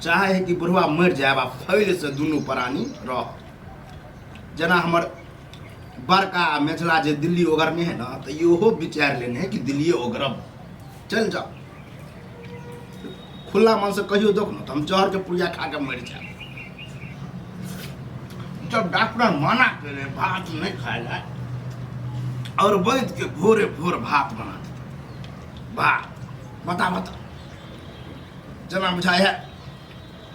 चाहे है कि बुढ़वा मरि जायब आ फैल से दुनू प्राणी रह। जेना हमर बड़का आ मेझला जे दिल्ली ओगरने है ना, तऽ इहो विचार लेने है कि दिल्लीए ओगरब, चलि जाओ। खुला मन से कहियो देख ना तऽ हम जहर के पुड़िया खा के मरि जायब। जब डॉक्टर मना केले भात नहीं खाए ला और वैद्य के भोरे भोर भात बना देते भात, बता बता जना बुझाय है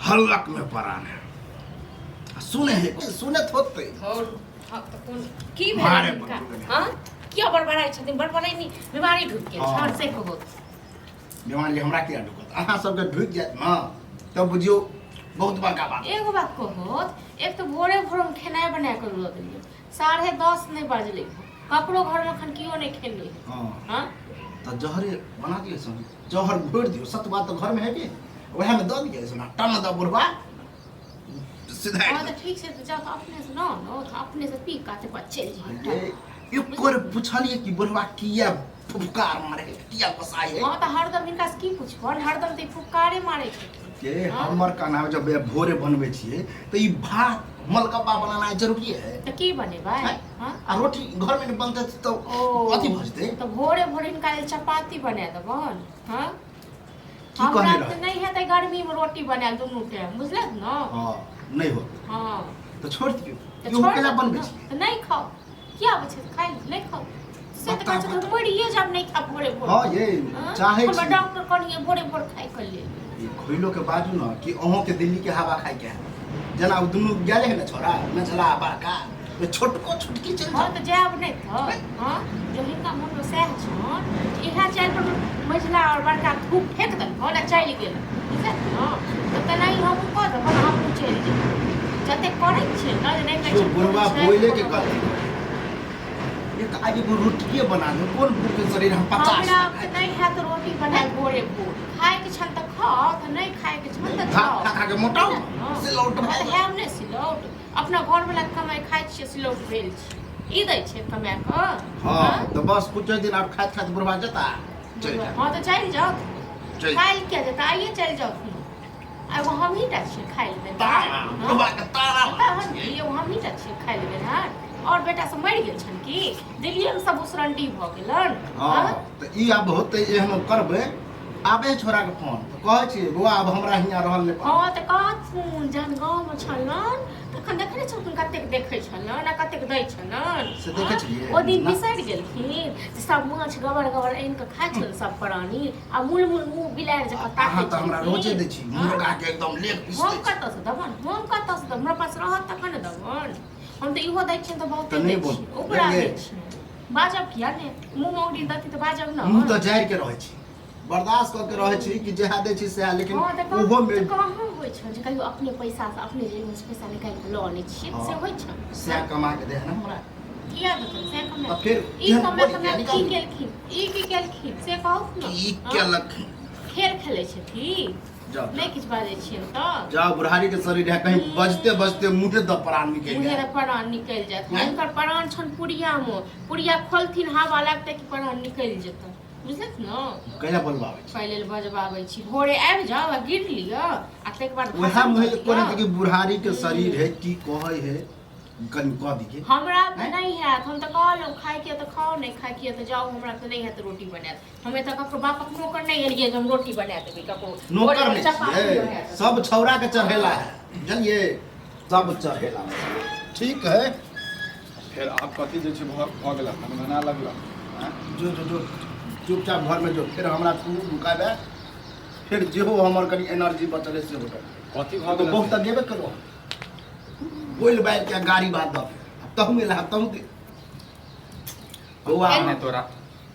हल्लक में परान है। सुने है सुने होते और हाँ, तऽ कोन की भेल मारे हिनका? बड़ गेलै। हाँ किया बड़बड़ाइ छथिन? बड़बड़ाइ नहि, बीमारी ढुकि गेल। हाँ। छर से होत बीमारी हमरा किया ढुकत? अहाँ सबके ढुकि जायत ने तब बुझियौ बहुत बड़का बात। एगो बात कहत, एक तऽ भोरे भोर हम खेनाइ बना कऽ लऽ देलियै, 10:30 नहि बजलै, ककरो घरमे एखन केओ नहि खेलै है। हाँ। हाँ? तऽ जहरे बना दियौ सन, जहर घोरि दियौ। सत बात तऽ घरमे है कि वएहमे दऽ दियौ सन, टन दऽ बुढ़बा सीधा। हाँ तऽ ठीक छै, तऽ जाउ तऽ अपने से न न तऽ अपने से पी का तकर बाद चलि जइहे। एक बेर पुछलियै कि बुढ़बा किया फुफकार मारे है, किया बसाई है? हाँ तऽ हरदम हिनका से की पुछबनि, हरदम तऽ ई फुफकारे मारै छथिन। के हाँ? हमर कहना है, जब भोरे बनबै छियै तऽ ई भात मलगब्बा बनाना जरूरी है? तऽ की बनेबै? हैं? हाँ? आ रोटी घर में नहि बनतै तऽ ओ अथी भऽ जेतै। तऽ भोरे भोरे हिनका लेल चपाती बना देबनि? हाँ की हमरा कहने तऽ रहै? नहि हेतै गर्मीमे रोटी बनायल दुनू टाइम, बुझलक ने? हाँ नहि होत। हाँ तऽ छोड़ि दियौ। तऽ इहो छोड़ि केना देब बनबै ने? छियै? तऽ नहि खाउ, किया आबै छै खाइ लए? नहि खाउ से तऽ कहै बता, छै, मरिए जायब नहि खायब भोरे भोर। हाँ ये हाँ? चाहै हमर छी। डॉक्टर कहलियै भोरे भोर खाइ के लेल। ई खोइलो के बाजू ने कि अहूँ के दिल्ली के हवा खाइ के है, जेना ओ दुनू गेले है ने छोरा मेझला आ बड़का, ओ छोटको छोटकी चलि हाँ जाउ। तऽ जायब नहि तऽ? हाँ जो हिनका मोनमे सएह छन, इएह चालि पर मझिला आओर बड़का थूक फेंक देलकन आ चलि गेल, बुझलक ने? तऽ तेनाही हमहूँ कऽ देबनि, हमहूँ चलि जेबै। जतेक करै छियै ने जे नहि कहै जो छै बुढ़वा छै, बोले के कोनो गलती एक आज एगो रोटिए बना दो, कोन बूढ़ के शरीर हम 50 हमरा तऽ नहि हैत रोटी बनायल भोरे भोर। खायके छन तऽ खाउ, तऽ नहि खायके छन तऽ भात जाउ। खा खा के मोटाउ हँ। सिलौट भए तऽ हैब नहि सिलौट? अपना घरवला के कमाइ खाइ छियै, सिलौट भेल छी, ई दै छै कमा कऽ। हाँ तऽ बस कुछ दिन आर खाइत खाइत बुढ़वा जेता चलि जायत। हाँ तऽ चलि जाउ। चलि काल्हि किया जेता? आइए चलि जाउ। आ एगो हमही टा छियै खाइ लए तारा देनहार। बुढ़वा के तारा तहन की, एगो हमही टा छियै खाइ लए देनहार? आओर बेटा सब मरि गेल छनि की दिल्लीएमे सब उसरंडी भऽ गेलनि? हाँ तऽ ई आब होतै, एहनो करबै। आबे छोरा के फोन तऽ कहै छियै, बौआ आब हमरा हियाँ रहल नहि पार। हाँ तऽ कहथुन, जहन गाँवमे छलनि तखन देखने छलखिन कतेक देखै छलनि आ कतेक दै छलनि। से देखै छलियै? ओ दिन ना। बिसरि गेलखिन जे सब माछ गबर गबर आनि कऽ खाइ छल सब प्राणी आ मुल मुल मुँह बिलाड़ि जकाँ ताकै अहाँ तऽ हमरा रोजे छलखिन। दै छी। हाँ? मुर्गा के एकदम लेग पीस हम दै छी। कतऽसँ देबनि? हम कतऽसँ देब? हमरा पास रहत तखन ने देबनि। हम तऽ इहो दै छियनि तऽ बहुते तऽ नहि दै बोल। छियै, ओकरा बुझलियै? दै छियै। बाजब किया ने? मुँह मे औंगरी देती तऽ बाजब ने। मुँह तऽ जारि के रहै छी, बर्दाश्त कऽ के रहै छी कि जएह दै छी सएह, लेकिन हँ तऽ ओहो मे तऽ कहाँ होइ छै जे कहियो अपने पैसा से अपने जेब से पैसा निकालि कऽ लऽ अनै छियै? हँ। से होइ छै? सएह कमा के दे है ने हमरा। किया देतै से कमा? तऽ फेर ई एहन कमा बोल कमा किया की निकालू? केलखिन? ई की केलखिन से कहू ने। की हँ? केलक? खेल खेलै छथिन। जाओ। नहि किछु बाजै छियै तऽ जाओ, बुढ़ारी के शरीर है, कहीं बजते बजते मुँहे द प्राण निकलि मुँहे जाए। दऽ प्राण निकलि जायत। हैं? हुनकर प्राण छनि पुड़ियामे, पुड़िया खोलथिन हवा लागतै कि प्राण निकलि जेतै, बुझलक ने? कैला बोलबाबै छी? खाइ लेल बजबाबै छी? भोरे आबि जाउ आ गिर लिअ आ ताहिके बाद वएह भाषण मुँहे कऽ लिअ। कोने कि बुढ़ारी के शरीर है, की कहै है, कनि कऽ दिहे। हमरा तऽ हैं? नहि हैत। हम तऽ कहलहुँ खाइके तऽ खाउ, नहि खाइके तऽ जाउ। हमरा तऽ नहि हैत रोटी बनायल। हम एतऽ ककरो बापक नौकर नहि एलियै जे हम रोटी बना देबै ककरो। नौकर भोरे नहि चपाती छियै। बना देबै। सब छौड़ा के चढ़ेला है, बुझलियै? सब चढ़ेला। ठीक है। फेर आब कथी जे छै भऽ गेलक, मनमना लगलक आँय? जो जो जो, चुपचाप घरमे जो। फेर हमरा तू नुकाबे, फेर जेहो हमर कनि एनर्जी बचल है सेहो दऽ। कथी भऽ तऽ गेलक? बहुत तऽ गेबे केलहुँ, बोलि बाजि के गाड़ी बात दऽ तहू एला तहू दे बौआ। नहि तोरा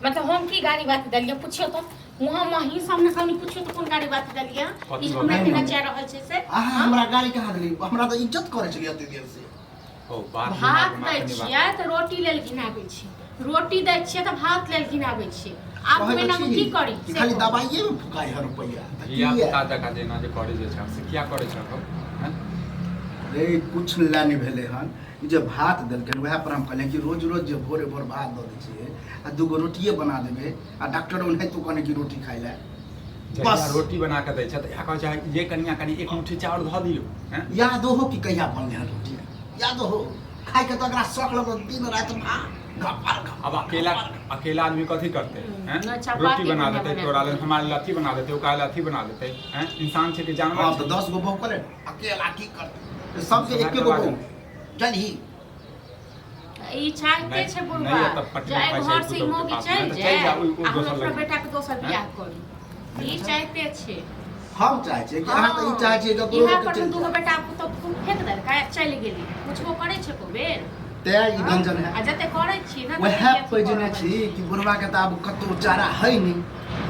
मतलब हम की गाड़ी बात देलियै? पुछियो तऽ वहाँ माही सामने सामने पुछियो तऽ कोन गाड़ी बात देलियै? कथी ई भऽ हमरा गेल? केना जा रहल छै से? अहाँ हमरा गाड़ी कहाँ देली? हमरा तऽ इज्जत करै छलियै एते देर से। ओ बात भात दिमागमे दै एखन बात छियै तऽ रोटी लेल घिनाबै छियै, रोटी दै छियै तऽ भात लेल घिनाबै छियै। आब कहै तऽ महीनामे छी की करी कि से खाली कहू। दबाइए मे फुकाइ है रुपैआ तऽ धिया किया? पुता जकाँ जेना जे करै जे छह से किया करै छह हँ? रे कुछ लए नहि भेलै हन। ई जे भात देलकै वएह पर हम कहलियै कि रोज रोज जे भोरे भोर भात दऽ दै छियै आ दूगो रोटिए बना देबै आ डॉक्टर ओनाहितो कहने कि रोटी खाइ लए। जहिया बस। रोटी बना के दै छै तऽ इएह कहै छै ये कनिया कनि एक मुट्ठी चाउर धऽ दियौ हैं यादो हो कि कहिया बनले हन रोटी यादो हो खाय के तऽ एकरा शौक लगल दिन राति भात गप्पा गप्पा अब अकेला अकेला आदमी कथी करते हैं अच्छा, रोटी बाती बना बढ़िया देते बना तोरा लेल हमारे लिए अथी बना देते ओकरा लिए अथी बना देते हैं इंसान छै कि जानवर हाँ छै तऽ 10 गो बहु करे अकेला की करते सबके एके गो बहु जनही ई चाहते नहीं- छै नहीं बुढ़वा एतऽ पटना जे एहि पैसा घर से ई पुतहु के मौगी पास चलि नहि तऽ जाय चलि जाउ, ओ आ हम दोसर अपना लग। बेटा के दोसर बियाह करी ई चाहते छै हम चाहै छियै कि अहाँ तऽ ई चाहै छियै ककरो इएह के पर चलि दूगो जाय। बेटा पुतहु खूब फेंक देलकै आ चलि गेली पुछबो करै छै को बेर तें ई गंजन है आ जते करै छी ने वएह पैजने छी कि बुढ़वा के तऽ आब कतौ चारा है नहीं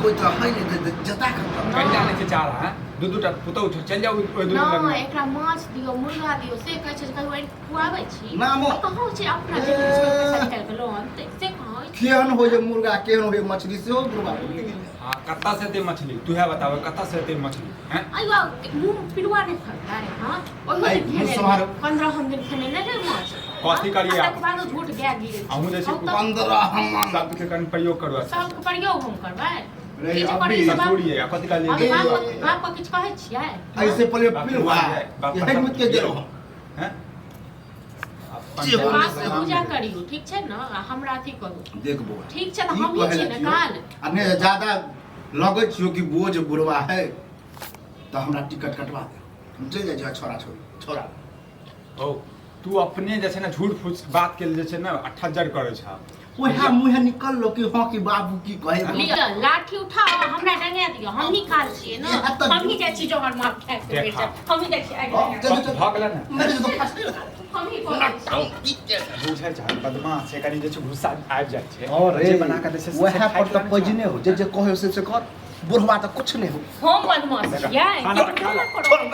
कोई तऽ है नहीं तऽ जता कतौ कहि जानै छै चारा हैं दू दू टा पुतहु छै चलि जाउ ओहि दुनू नहि लगमे एकरा माछ दियौ मुर्गा दियौ से कहै छै जे कहियो आनि कऽ खुआबै छी नामो। आ कहाँ छै अपना जेबी से पैसा निकालि कऽ लऽ अनतै से कहाँ होइ छै? केहन हो जे मुर्गा केहन हो मछली सेहो बुढ़वा भूलि गेलै हाँ कत्ता से एते मछली तू है बताबे कत्ता से एते मछली हैं अयो मुँह पिलुआ नहि फड़तै हँ ओहियो ऐ, दिन मुँह खेने सम्हारो। रहै 15 दिन खेने नहि रहै माछ कथी करियै आ आब? तकर बाद झूठ गए गेल अहूँ जे छै हम तऽ 15 हम शब्द के कनि प्रयोग करू अच्छा सबके प्रयोग हम करबै रे, ई जे अभी करै छै बाप- ससुर ये कथी हम कहलियै बाप बाप के किछु कहै छियै ऐसे पहिले बाप पिलुआ बाप एहन मुत के गेलो हम हैं जे अपन बाप के पूजा करियौ ठीक छै ने आ हमरा अथी करू देख बौआ ठीक छै तऽ ई हमही कहै छी लए ने छियौ। काल आ नहि ज्यादा लगै छियौ कि बोझ बुढ़वा है तऽ हमरा टिकट कटवा दे हम चलि जाइ छियौ छोड़ा छोड़ी छोड़ा ओ तू अपने जे छै ने झूठ फूस बात के जे छै ने अठज्जर करै छ वएह मुँहे निकललो कि हँ कि बाबू की कहे लिअ लाठी उठाओ आ हमरा डंगा दिअ हमही काल छियै ने इएह तऽ- हमही जाइ छी जहर मार खाए के देखा। बेटा हमही जाइ छी आगि हँ, लगा। चलू, चलू। भऽ गेलै ने मेरे तो फंसने लगा हमही करै छी बुझै छै बदमाश छै कनि जे छै गुस्सा आबि जाइ छै अरे जे बना कऽ दै छै से वएह खाइ पर तऽ के पैजने हो जे जे कहे से से कर बुढ़वा तऽ कुछ नहि हो हम बदमाश छियै खाना खा ला। केकरो ना करब।